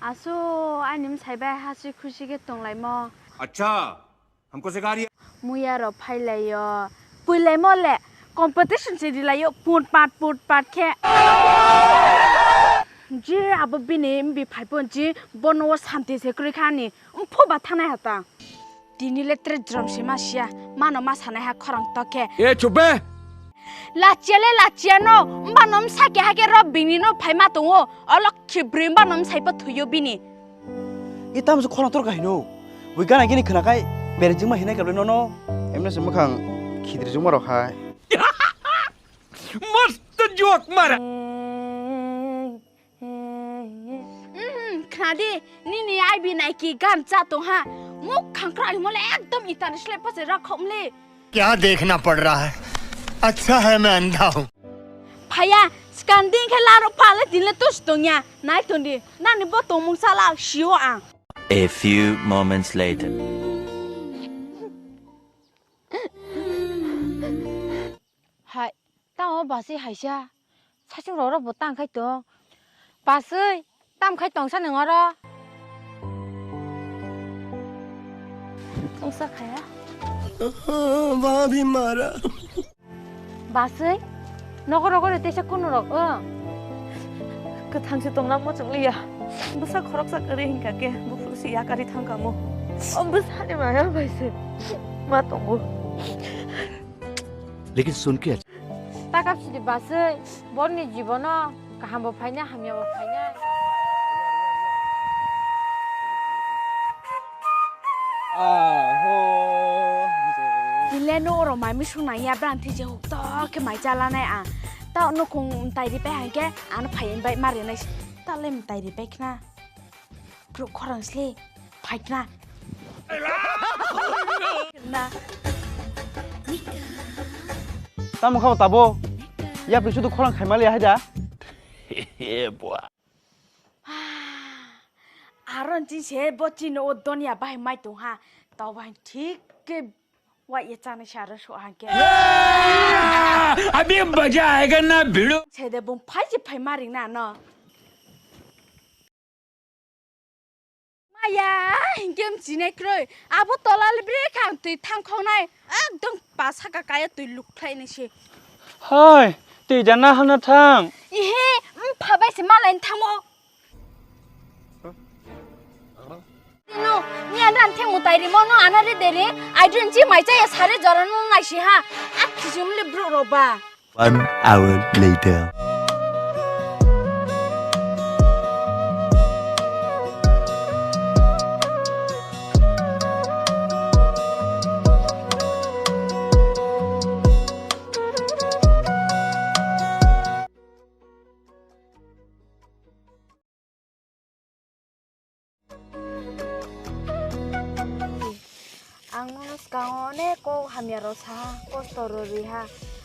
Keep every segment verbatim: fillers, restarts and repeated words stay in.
Asu, ani msai bai hasi khusi khe tonglaimo. Acha, hamko sikha rahi hai. Muya rok phailaio. Puilaimo le, competition se rilaio, put pat, put pat khe. Je abo bini mbi phaipo je bono o santi se kwrwi kha ani. Mpho ba thanai hata. Tini le tre jrom se ma sia, mano ma sanai ha khorang tokhe. E, chup be! Lachia le lachia no, mba no msa ke ha ke ro bini no phai ma tongo. O lokhi bri mba no msai po thuyo bini. E tamo se khorang tor ka hino. Bui gana gini khna kai, bere jingma hinai kable no no. Emne se mukhang khidri jingma rok hai. Mast joke mara. Mhm, khna di, nini I B Nike gan cha tong ha. Muk khangkra ni mole ekdom itani sle pase rakhom le. क्या देखना पड़ रहा है? अच्छा है मैं अंधा हूँ। Phaya, skanding khe laro pale din le tus tong ya. Nai ton di, nani bo tongmung sala sio ang. A few moments later. Hai, tamo basi haisa. Saichung rok rok bo tang khai tong. Basui, tam khai tong sa nung oro. Tong sa khaya. Bhabhi mara. Basui, nogo rogo re tesa kuno rok, o. Kwthang se tong na mo chwng liya. Bwsa khoroksa kwrwi hinkha khe, buphuru se yakari thang kamo. O bwsa ni maya bai se ma tongo. लेकिन सुन के Takap sidi basui, borni jibono kaham bo phaina, hamya bo phaina. Ile no oro mai mi sunai ya bran thije huk to ke mai chala nai a. Ta no kung tai ri pe hangke ano phai bai mari nai. Ta le tai ri pe khna. Bro khorang sle. Phaikna. Na. Tamo kha tabo? Yapri sudu khorang khaimali hai da? Aron chin se bo chin o donya bai mai tong ha. Tau bai thik ke wa ye chana sha ro so ha ke. अभी मजा आएगा ना भिड़ू। Sede bung phai ji phai maring na no. Maya, hinkhe mchinai kroi. Abo tola le bre khang twi thang khonai. Ekdom pa saka kaya twi luk khlai nai se. Hai, twi jana hana thang. Ihe, mpha bai se malai thangmo. Tino, ni andran thengmo tai rimo no ana re deri. Ai dun chi mai chaya sare jora no nai si ha. Ak khijum le bro roba. One hour later. Ang nono swkango onek kok hamya rok saha, kosto rw rwi ha.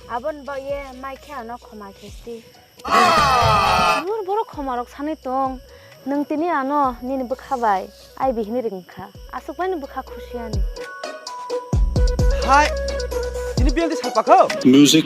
Aboni bagwi mai khe ano khoma khe sdi. Bor borok khoma rok sanwi tong. Nwng tini ano nini bwkha bai ai bihini ring kha. Aswk bai ni bwkha khusi ani. Hai, tini biyang di salpakho. Music.